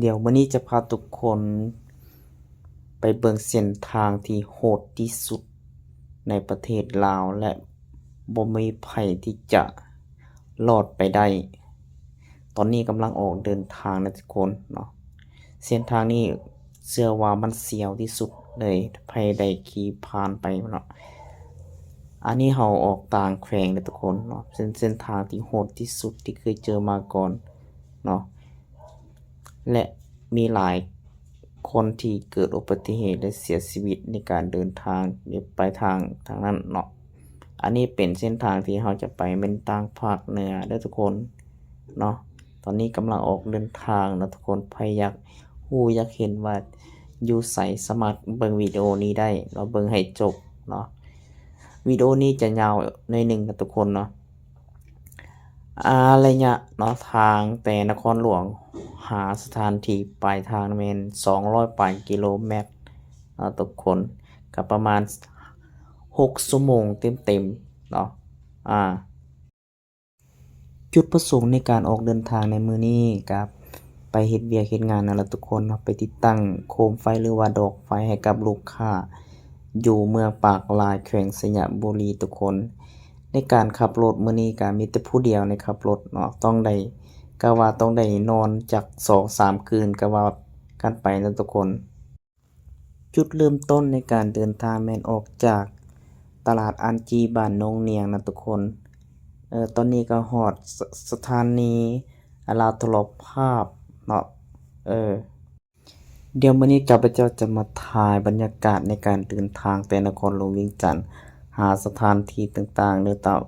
ດຽວມື້ນີ້ຈະພາທຸກຄົນໄປເບິ່ງເສັ້ນທາງທີ່ໂຫດທີ່ສຸດໃນປະເທດລາວ ແລະ ບໍ່ມີໃຜທີ່ຈະລອດໄປໄດ້. ຕອນນີ້ກຳລັງອອກເດີນທາງນະທຸກຄົນເນາະ. ເສັ້ນທາງນີ້ເຊື່ອວ່າມັນສ່ຽວທີ່ສຸດເລີຍ ໃຜໄດ້ຂີ່ຜ່ານໄປເນາະ. ອັນນີ້ເຮົາອອກຕ່າງແຂວງເດີທຸກຄົນເນາະ. ເສັ້ນ ເສັ້ນທາງທີ່ໂຫດທີ່ສຸດທີ່ເຄີຍເຈີມາກ່ອນເນາະ. ແລະ ມີຫຼາຍຄົນທີ່ເກີດອຸບັດຕິເຫດ ແລະ ເສຍຊີວິດໃນການເດີນທາງ ຫຼື ໄປທາງ ທາງນັ້ນເນາະ. ອັນນີ້ເປັນເສັ້ນທາງທີ່ເຮົາຈະໄປ ແມ່ນທາງພາກເໜືອເດີທຸກຄົນເນາະ. ຕອນນີ້ກຳລັງອອກເດີນທາງເນາະທຸກຄົນ. ໃຜຢາກຮູ້ຢາກເຫັນວ່າຢູ່ໃສ ສາມາດເບິ່ງວິດີໂອນີ້ໄດ້ເນາະ, ເບິ່ງໃຫ້ຈົບເນາະ. ວິດີໂອນີ້ຈະຍາວໜ້ອຍໜຶ່ງນະທຸກຄົນເນາະ. ອາ ໄລຍະເນາະ ທາງແຕ່ນະຄອນຫຼວງຫາສະຖານທີ່ປາຍທາງແມ່ນສອງຮ້ອຍປາຍກິໂລແມັດເນາະທຸກຄົນ, ກໍປະມານຫົກຊົ່ວໂມງເຕັມໆເນາະ. ອາ ຈຸດປະສົງໃນການອອກເດີນທາງໃນມື້ນີ້ ກໍໄປເຮັດວຽກເຮັດງານນັ້ນລະທຸກຄົນເນາະ, ໄປຕິດຕັ້ງໂຄມໄຟ ຫຼືວ່າດອກໄຟໃຫ້ກັບລູກຄ້າຢູ່ເມືອງປາກລາຍ ແຂວງໄຊຍະບູລີທຸກຄົນ. ໃນການຂັບລົດມື້ນີ້ກໍມີແຕ່ຜູ້ດຽວໃນຂັບລົດເນາະ, ຕ້ອງໄດ້ ກະວ່າຕ້ອງໄດ້ນອນຈັກສອງສາມຄືນ ກະວ່າກັນໄປເນາະທຸກຄົນ. ຈຸດເລີ່ມຕົ້ນໃນການເດີນທາງແມ່ນອອກຈາກຕະຫຼາດອັນຈີ ບ້ານໜອງນຽງນະທຸກຄົນ. ເອີ ຕອນນີ້ກໍຮອດສະ ສະຖານີລາວທະລະພາບເນາະ. ເອີ ດຽວມື້ນີ້ຂ້າພະເຈົ້າຈະມາຖ່າຍບັນຍາກາດໃນການເດີນທາງແຕ່ນະຄອນຫຼວງວຽງຈັນ ຫາສະຖານທີ່ຕ່າງໆ ຫຼືຕາມ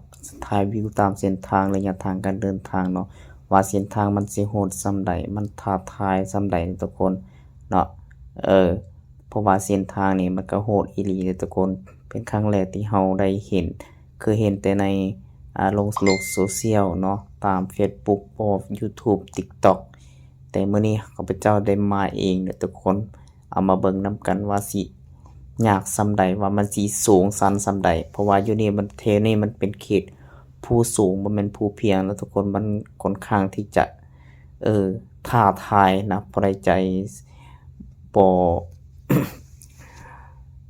ຖ່າຍວິວຕາມເສັ້ນທາງ ໄລຍະທາງການເດີນທາງເນາະ ວ່າເສັ້ນທາງມັນຊິໂຫດສ່ຳໃດ ມັນທ້າທາຍສ່ຳໃດທຸກຄົນເນາະ. ເອີ ເພາະວ່າເສັ້ນທາງນີ້ມັນກໍໂຫດອີ່ຫຼີເດ້ທຸກຄົນ. ເປັນຄັ້ງແລກທີ່ເຮົາໄດ້ເຫັນ ເຄີຍເຫັນແຕ່ໃນ ອາ ລົງໂລກໂຊຊຽວເນາະ ຕາມເຟສບຸກ ຢູທູບ ຕິກຕັອກ ແຕ່ມື້ນີ້ຂ້າພະເຈົ້າໄດ້ມາເອງເດີທຸກຄົນ. ເອົາມາເບິ່ງນຳກັນວ່າຊິຍາກສ່ຳໃດ ວ່າມັນຊິສູງຊັນສ່ຳໃດ ເພາະວ່າຢູ່ນີ້ມັນ ແຖວນີ້ມັນເປັນເຂດພູສູງ ບໍ່ແມ່ນພູພຽງນະທຸກຄົນ. ມັນຂ້ອນຂ້າງທີ່ຈະ ເອີ ທ້າທາຍນະ, ຜູ້ໃດໃຈບໍ່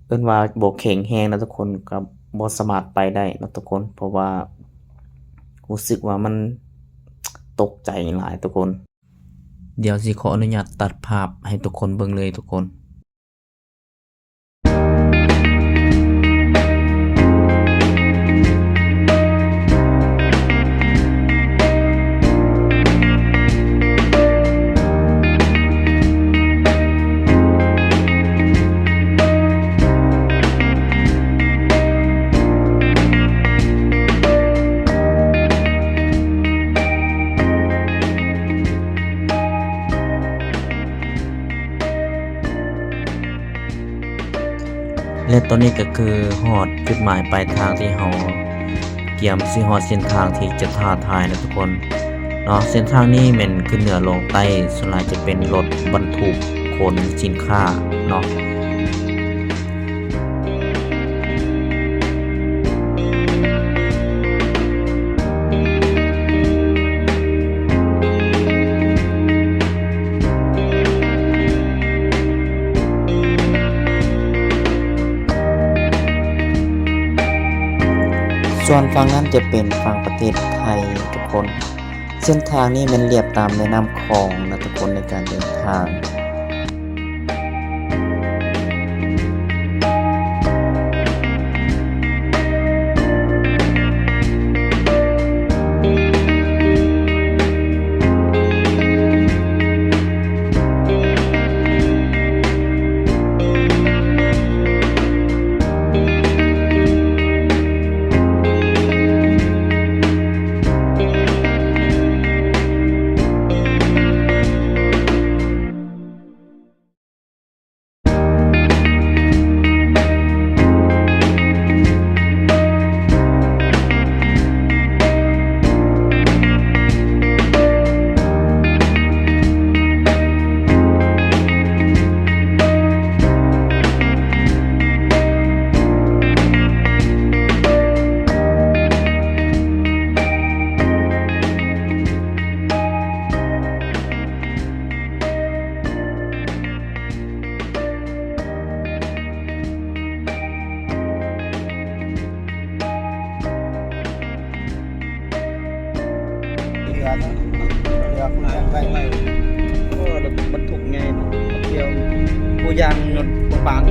ເອີ້ນວ່າບໍ່ແຂງແຮງນະທຸກຄົນ ກໍບໍ່ສາມາດໄປໄດ້ນະທຸກຄົນ ເພາະວ່າຮູ້ສຶກວ່າມັນຕົກໃຈຫຼາຍທຸກຄົນ. ດຽວຊິຂໍອະນຸຍາດຕັດພາບໃຫ້ທຸກຄົນເບິ່ງເລີຍທຸກຄົນ. ແລະຕອນນີ້ກໍຄືຮອດຈຸດໝາຍປາຍທາງທີ່ເຮົາກຽມຊິຮອດເສັ້ນທາງທີ່ຈະທ້າທາຍແລ້ວທຸກຄົນເນາະ. ເສັ້ນທາງນີ້ແມ່ນຂຶ້ນເໜືອລົງໃຕ້, ສ່ວນຫຼາຍຈະເປັນລົດບັນທຸກຂົນສິນຄ້າເນາະ. ສ່ວນຝັ່ງນັ້ນຈະເປັນຝັ່ງປະເທດໄທທຸກຄົນ. ເສັ້ນທາງນີ້ແມ່ນລຽບຕາມແມ່ນ້ຳຂອງນະທຸກຄົນໃນການເດີນທາງ. ແລະ ໂອ້ ລົດບັນທຸກໃຫຍ່ເນາະ ເອົາກ່ຽວ ຜູ້ຢ່າງລົດບາງ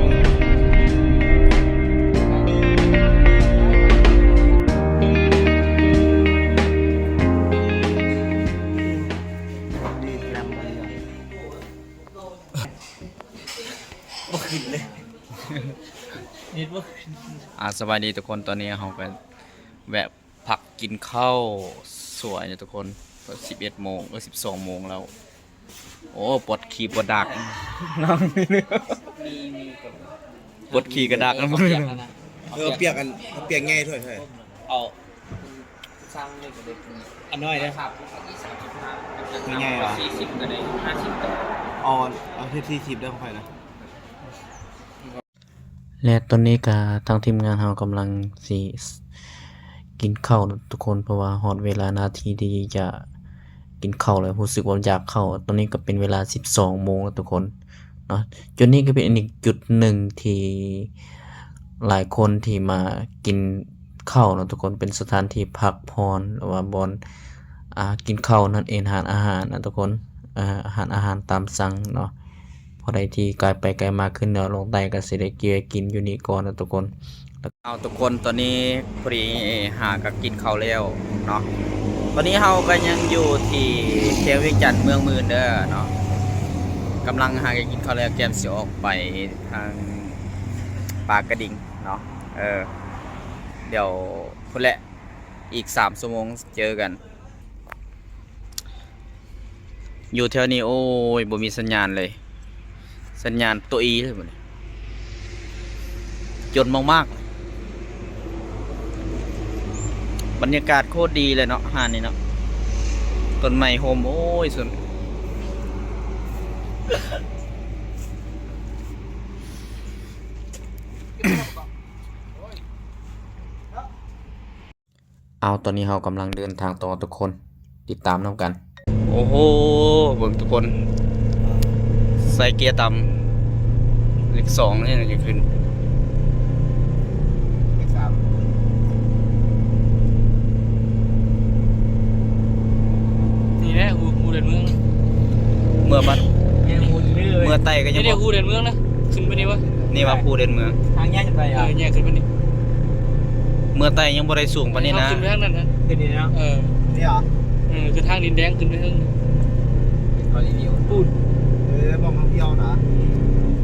ບໍ່ຂຶ້ນເລີຍ ເນັດບໍ່ຂຶ້ນ. ອ່າ ສະບາຍດີທຸກຄົນ ຕອນນີ້ເຮົາກໍແວະ ພັກກິນເຂົ້າສວຍເນາະທຸກຄົນ ສິບເອັດໂມງ ເອີ ສິບສອງໂມງແລ້ວ. ໂອ້ ປວດຂີ້ປວດດາກ ມີ ມີກັບ ປວດຂີ້ກະດາກ ມີ ເຂົ້າປຽກຫັ້ນນະ ເອີ ເອົາປຽກອັນ ເອົາປຽກໃຫຍ່ຖ້ວຍ ຖ້ວຍ ເອົາ ສັ່ງເລີຍກໍໄດ້ ອັນນ້ອຍເດີ ສາມສິບ ສາມສິບຫ້າ ໃຫຍ່ຫວາ ສີ່ສິບກໍໄດ້ ຫ້າສິບກໍໄດ້ ເອົາ ເອົາເຮັດສີ່ສິບເດີ ຂອງຂ້ອຍນະ. ແລະຕອນນີ້ກະທາງທີມງານເຮົາກຳລັງຊິກິນເຂົ້າເນາະທຸກຄົນ ເພາະວ່າຮອດເວລານາທີທີ່ຈະກິນເຂົ້າແລ້ວ ຮູ້ສຶກວ່າຢາກເຂົ້າ. ຕອນນີ້ກະເປັນເວລາສິບສອງໂມງແລ້ວທຸກຄົນເນາະ. ຈຸດນີ້ກະເປັນອີກຈຸດໜຶ່ງທີ່ຫຼາຍຄົນທີ່ມາກິນເຂົ້າເນາະທຸກຄົນ ເປັນສະຖານທີ່ພັກຜ່ອນ ຫຼືວ່າບ່ອນ ອ່າ ກິນເຂົ້ານັ້ນເອງ ຮ້ານອາຫານນະທຸກຄົນ ເອີ ຮ້ານອາຫານຕາມສັ່ງເນາະ. ຜູ້ໃດທີ່ກາຍໄປກາຍມາຂຶ້ນເໜືອລົງໃຕ້ ກໍຊິໄດ້ແກະກິນຢູ່ນີ້ກ່ອນນະທຸກຄົນ. ເອົາ ທຸກຄົນ ຕອນນີ້ພໍດີຫາກໍກິນເຂົ້າແລ້ວເນາະ. ຕອນນີ້ເຮົາກໍຍັງຢູ່ທີ່ແຂວງວຽງຈັນ ເມືອງໝື່ນເດີເນາະ. ກຳລັງຫາກໍກິນເຂົ້າແລ້ວ ກຽມຊິອອກໄປທາງປາກກະດິງເນາະ. ເອີ ດຽວພຸ້ນແຫຼະ ອີກສາມຊົ່ວໂມງເຈີກັນ. ຢູ່ແຖວນີ້ ໂອ້ຍ ບໍ່ມີສັນຍານເລີຍ ສັນຍານຕົວອີເລີຍບັດນີ້ ຈົນມາກໆ. ບັນຍາກາດໂຄດດີເລີຍເນາະ ຮ້ານນີ້ເນາະ ຕົ້ນໄມ້ຮົ່ມ ໂອ້ຍ ສຸດ. ເອົາ ຕອນນີ້ເຮົາກຳລັງເດີນທາງຕໍ່ທຸກຄົນ ຕິດຕາມນຳກັນ. ໂອ້ໂຫ ເບິ່ງທຸກຄົນ ໃສ່ເກຍຕ່ຳ ເລກສອງນີ້ຈະຂຶ້ນ ເລກສາມ ນີ້ແຫຼະ ຮູ້ ຮູ້ແດນເມືອງ ເມືອບັດ ແມ່ນ ເມືອໃຕ້ກໍຍັງບໍ່ ຮູ້ແດນເມືອງນະ ຂຶ້ນໄປນີ້ວະ ນີ້ວ່າພູແດນເມືອງ ທາງແຍກຂຶ້ນໄປ ເອີ ແຍກຂຶ້ນໄປນີ້ ເມືອໃຕ້ຍັງບໍ່ໄດ້ສູງປານນີ້ນະ ຂຶ້ນໄປທາງນັ້ນນະ ຂຶ້ນນີ້ເນາະ ເອີ ນີ້ຫວາ ເອີ ຄືທາງດິນແດງຂຶ້ນໄປເທິງ ເຂົາຣີວິວ ເອີ ບ່ອນທ່ອງທ່ຽວນະ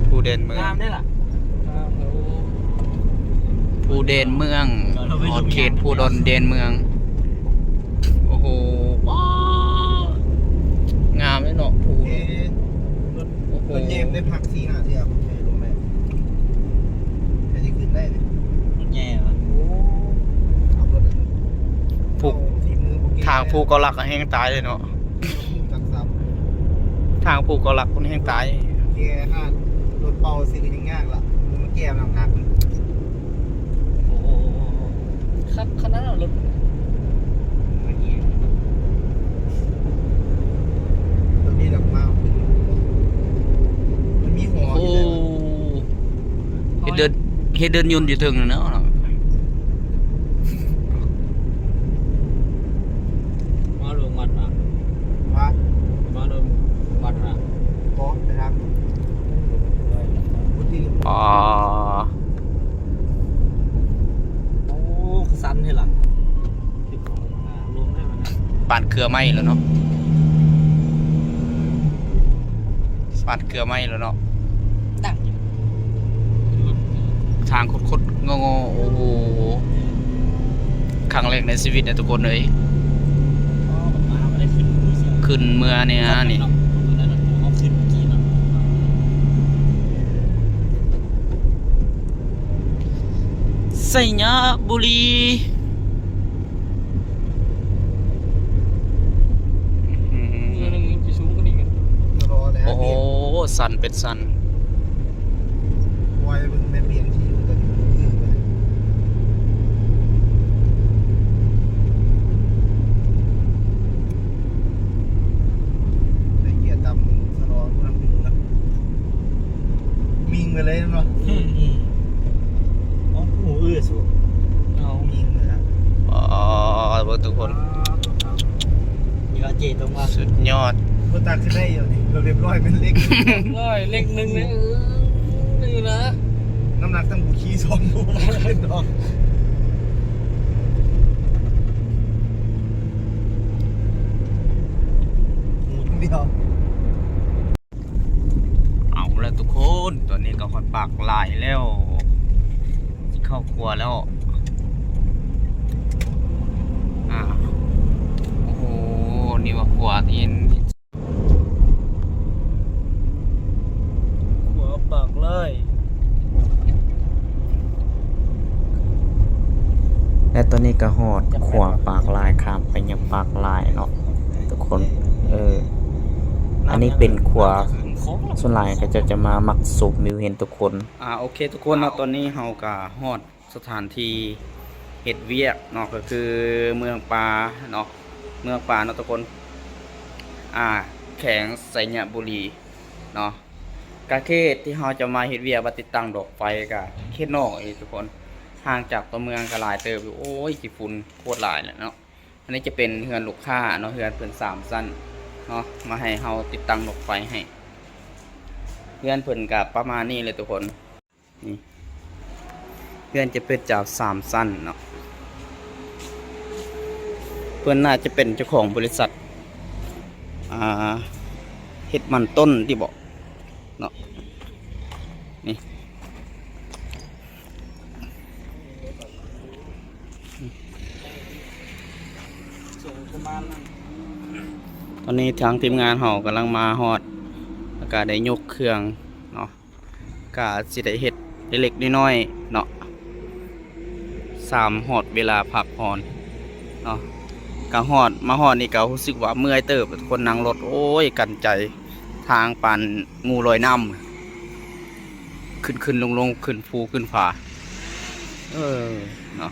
ພູແດນເມືອງ ງາມເດ້ລະ ງາມ ໂອ້ ພູແດນເມືອງ ຮອດເຂດພູດອນແດນເມືອງ ໂອ້ໂຫ ວ້າ ງາມເດ້ເນາະ ພູ ເອີ ລົດ ໂອ້ໂຫ ລົດເມໄດ້ພັກສີ່ຫ້າເທື່ອ ລົງໄດ້ ແຕ່ຊິຂຶ້ນໄດ້ເດ ລົດໃຫຍ່ຫວາ ໂອ້ ຂັບລົດ ພູ ທາງພູເກົາຫຼັກແຮ່ງຕາຍເລີຍເນາະ ທາງພູເກົາຫຼັກຄົນແຮ່ງຕາຍ ແກ່ຮ້ານລົດເປົ່າຊິກໍຍັງຍາກລະ ມັນແກ່ໜັກໆ ໂອ້ ຄັກຂະໜາດລົດ ໂອ້ ເຮັດເດີ່ນ ເຮັດເດີ່ນຍົນຢູ່ເທິງເນາະ ມາລົງວັດນະ ມາ ມາລົງວັດນະ ບໍ່ໄປທາງ ອໍ ໂອ້ ຄືສັນແທ້ລະ ບ້ານເຄືອໄມ້ແລ້ວເນາະ ບ້ານເຄືອໄມ້ແລ້ວເນາະ ດັງຢູ່ ທາງຄົດໆ ງໍໆ ໂອ້ໂຫ ຄັ້ງແລກໃນຊີວິດເດ້ທຸກຄົນເອີຍ ຂຶ້ນເມືອນີ້ນະນີ້ ໄຊຍະບູລີ ອືມ ໂອ້ໂຫ ສັນເປັນສັນ ໄດ້ເກຍຕ່ຳ ຊະລໍຜູ້ນຳຢູ່ນະ ມິ່ງໄປເລີຍເນາະ ອືມ ອືມ ເອົ້າ ຫູ ເອື້ອ ສູ ເອົາ ມິ່ງເລີຍນະ ອໍ ເບິ່ງທຸກຄົນ ເອີ ເຈຕົງວ່າ ສຸດຍອດ ບໍ່ຕັກ ຈະໄດ້ຢູ່ນີ້ ລຽບຮ້ອຍແມ່ນເຫຼັກ ຮ້ອຍເຫຼັກໜຶ່ງນີ້ ເອີ ນີ້ນະ ນ້ຳໜັກຕັ້ງບຸຂີ້ສອງໂລຂຶ້ນເນາະ ໝູດດຽວ. ເອົາລະທຸກຄົນ ຕອນນີ້ກໍຮອດປາກລາຍແລ້ວ ຊິເຂົ້າຂົວແລ້ວ ອາ ໂອ້ໂຫ ນີ້ວ່າຂົວທີ່ ຂົວປາກລາຍ ແລະຕອນນີ້ກໍຮອດຂົວປາກລາຍ ຂ້າມໄປຍັງປາກລາຍເນາະທຸກຄົນ ເອີ ອັນນີ້ເປັນຂົວ ສ່ວນຫຼາຍເຂົາເຈົ້າຈະມາມັກຊົມວິວເຫັນທຸກຄົນ. ອາ ໂອເຄທຸກຄົນເນາະ ຕອນນີ້ເຮົາກໍຮອດ ສະຖານທີ່ເຮັດວຽກເນາະ ກໍຄືເມືອງປາເນາະ ເມືອງປາເນາະທຸກຄົນ ອາ ແຂວງໄຊຍະບູລີເນາະ ກະເຂດທີ່ເຮົາຈະມາເຮັດວຽກວ່າຕິດຕັ້ງດອກໄຟ ກະເຂດນອກອີກທຸກຄົນ ຫ່າງຈາກຕົວເມືອງກະຫຼາຍເຕີບຢູ່ ໂອ້ຍ ຂີ້ຝຸ່ນໂຄດຫຼາຍແຫຼະເນາະ. ອັນນີ້ຈະເປັນເຮືອນລູກຄ້າເນາະ ເຮືອນເພິ່ນສາມຊັ້ນເນາະ ມາໃຫ້ເຮົາຕິດຕັ້ງດອກໄຟໃຫ້ ເຮືອນເພິ່ນກະປະມານນີ້ແຫຼະທຸກຄົນ. ນີ້ ເຮືອນຈະເປັນຈາກສາມຊັ້ນເນາະ ເພິ່ນໜ້າຈະເປັນເຈົ້າຂອງບໍລິສັດ ອ່າ ເຮັດມັນຕົ້ນຕິບໍເນາະ ນີ້ ຕອນນີ້ທາງທີມງານເຮົາກຳລັງມາຮອດ ແລ້ວກະໄດ້ຍົກເຄື່ອງເນາະ. ກະຊິໄດ້ເຮັດເລັກໆນ້ອຍໆເນາະ ສາມຮອດເວລາພັກຜ່ອນເນາະ ກະຮອດ ມາຮອດນີ້ກະຮູ້ສຶກວ່າເມື່ອຍເຕີບ ຄົນນັ່ງລົດ ໂອ້ຍ ກັນໃຈ ທາງປານງູລອຍນ້ຳ ຂຶ້ນໆລົງໆ ຂຶ້ນພູຂຶ້ນຜາ ເອີ ເນາະ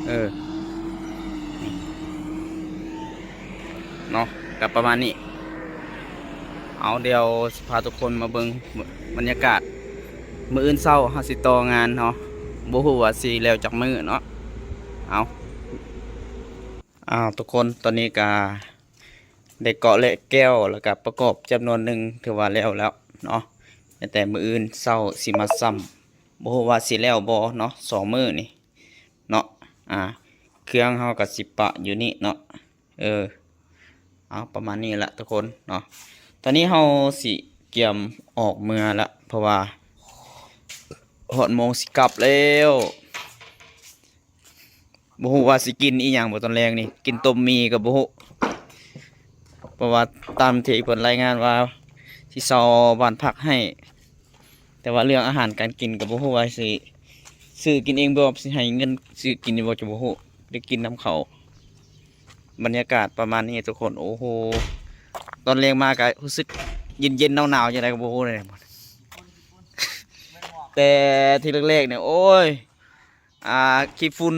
ເອີ ເນາະ ກະປະມານນີ້ ເອົາ ດຽວຊິພາທຸກຄົນມາເບິ່ງບັນຍາກາດ ມື້ອື່ນເຊົ້າເຮົາຊິຕໍ່ງານເນາະ ບໍ່ຮູ້ວ່າຊິແລ້ວຈັກມື້ເນາະ ເອົາ ເອົາ ທຸກຄົນ ຕອນນີ້ກະໄດ້ເກາະແລະແກ້ວ ແລ້ວກະປະກອບຈຳນວນໜຶ່ງ ຖືວ່າແລ້ວແລ້ວເນາະ ແຕ່ມື້ອື່ນເຊົ້າຊິມາຊ້ຳ ບໍ່ຮູ້ວ່າຊິແລ້ວບໍ່ເນາະ ສອງມື້ນີ້ ເນາະ ອາ ເຄື່ອງເຮົາກໍຊິປະຢູ່ນີ້ເນາະ ເອີ ເອົາ ປະມານນີ້ລະທຸກຄົນເນາະ ຕອນນີ້ເຮົາຊິກຽມອອກເມືອລະ ເພາະວ່າຮອດໂມງຊິກັບແລ້ວ ບໍ່ຮູ້ວ່າຊິກິນອີ່ຫຍັງບໍ່ຕອນແລງນີ້ ກິນຕົ້ມໝີ່ກໍບໍ່ຮູ້ ເພາະວ່າຕາມທີ່ເພິ່ນລາຍງານວ່າຊິເຊົ່າບ້ານພັກໃຫ້ ແຕ່ວ່າເລື່ອງອາຫານການກິນກໍບໍ່ຮູ້ວ່າຊິຊື້ກິນເອງບໍ່ ຊິໃຫ້ເງິນຊື້ກິນຢູ່ບໍ່ກໍບໍ່ຮູ້ ໄດ້ກິນນຳເຂົາ. ບັນຍາກາດປະມານນີ້ທຸກຄົນ. ໂອ້ໂຫ ຕອນແລງມາກໍຮູ້ສຶກເຢັນໆ ໜາວໆ ຈັ່ງໃດກໍບໍ່ຮູ້ເລີຍ ແຕ່ທີແລກໆ ນີ້ ໂອ້ຍ ອ່າ ຂີ້ຝຸ່ນ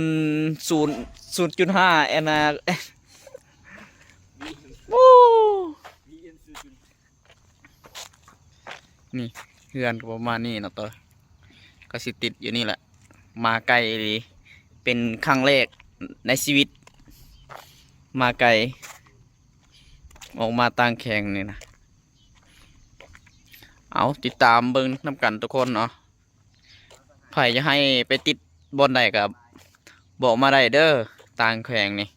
ສູນ ສູນຈຸດຫ້າ ອັນນ່າ ໂອ້ ນີ້ເຮືອນກໍປະມານນີ້ເນາະ ກໍຊິຕິດຢູ່ນີ້ແຫຼະ ມາໄກອີ່ຫຼີ ເປັນຄັ້ງແລກໃນຊີວິດ ມາໄກ ອອກມາຕ່າງແຂວງນີ້ນະ. ເອົາ ຕິດຕາມເບິ່ງນຳກັນທຸກຄົນເນາະ. ໃຜຢາກໃຫ້ໄປຕິດບ່ອນໃດກໍບອກມາໄດ້ເດີ ຕ່າງແຂວງນີ້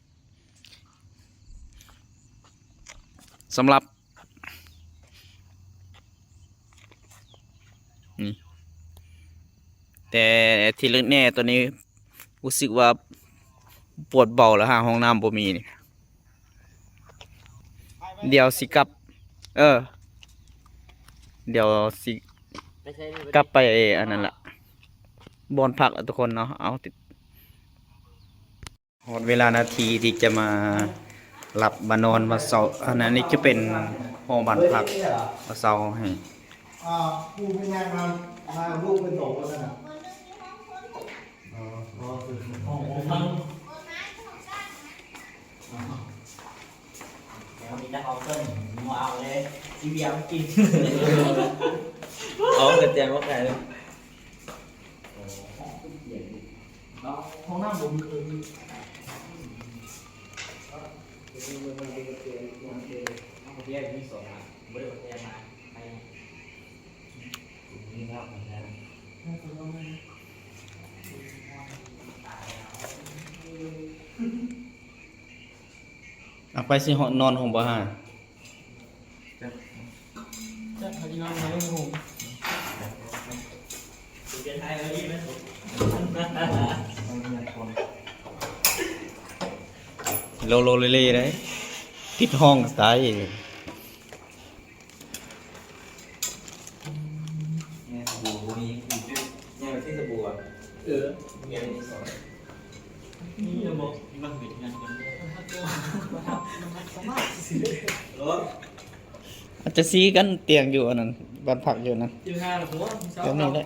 ສຳລັບ ນີ້ ແຕ່ທີ່ເລິກແນ່ຕອນນີ້ ຮູ້ສຶກວ່າປວດເບົາແລ້ວ ຫາຫ້ອງນ້ຳບໍ່ມີນີ້. ດຽວຊິກັບ ເອີ ດຽວຊິກັບໄປອັນນັ້ນລະ ບ່ອນພັກລະທຸກຄົນເນາະ. ເອົາ ຮອດເວລານາທີທີ່ຈະມາຫຼັບມານອນມາເຊົາ. ອັນນັ້ນນີ້ຈະເປັນຫໍບ້ານພັກມາເຊົ່າໃຫ້. ອ່າ ຜູ້ເປັນຍາຍມາ ມາລູກເປັນໂຕຫັ້ນນະ. ອໍ ອໍ ຄືຫ້ອງ ຫ້ອງພັກ. ແລ້ວມີແຕ່ເອົາເຄື່ອງ ບໍ່ເອົາເລີຍ ຊິເບຍມາກິນ. ເອົາກະແຈມາຂາຍເລີຍ. ຫ້ອງນ້ຳບໍ່ມີ. ເມື່ອກີ້ມີສອງອັນ ບໍ່ໄດ້ເອົາແຕ່ມາໃຫ້ ມີແລ້ວເອົາແລ້ວ ເອົາໄປຊິເນາະ ນອນຫ້ອງບໍ່ຫາ? ຈັກ ຈັກເຂົາຊິນອນໃນໂຮງ ໂລໂລເລເລໄດ໋ ຕິດຫ້ອງຕາຍ. ແມ່ນສະບູບໍ່ມີ ແມ່ນທີ່ສະບູອະ ເອີ ແມ່ນມີສອງ ນີ້ລະບໍ່ ມັນເປັນຫຍັງກັນ ໂລ ອາດຈະຊີ້ກັນຕຽງຢູ່ອັນນັ້ນ ບ້ານພັກຢູ່ນັ້ນ ແບບນີ້ແຫຼະ.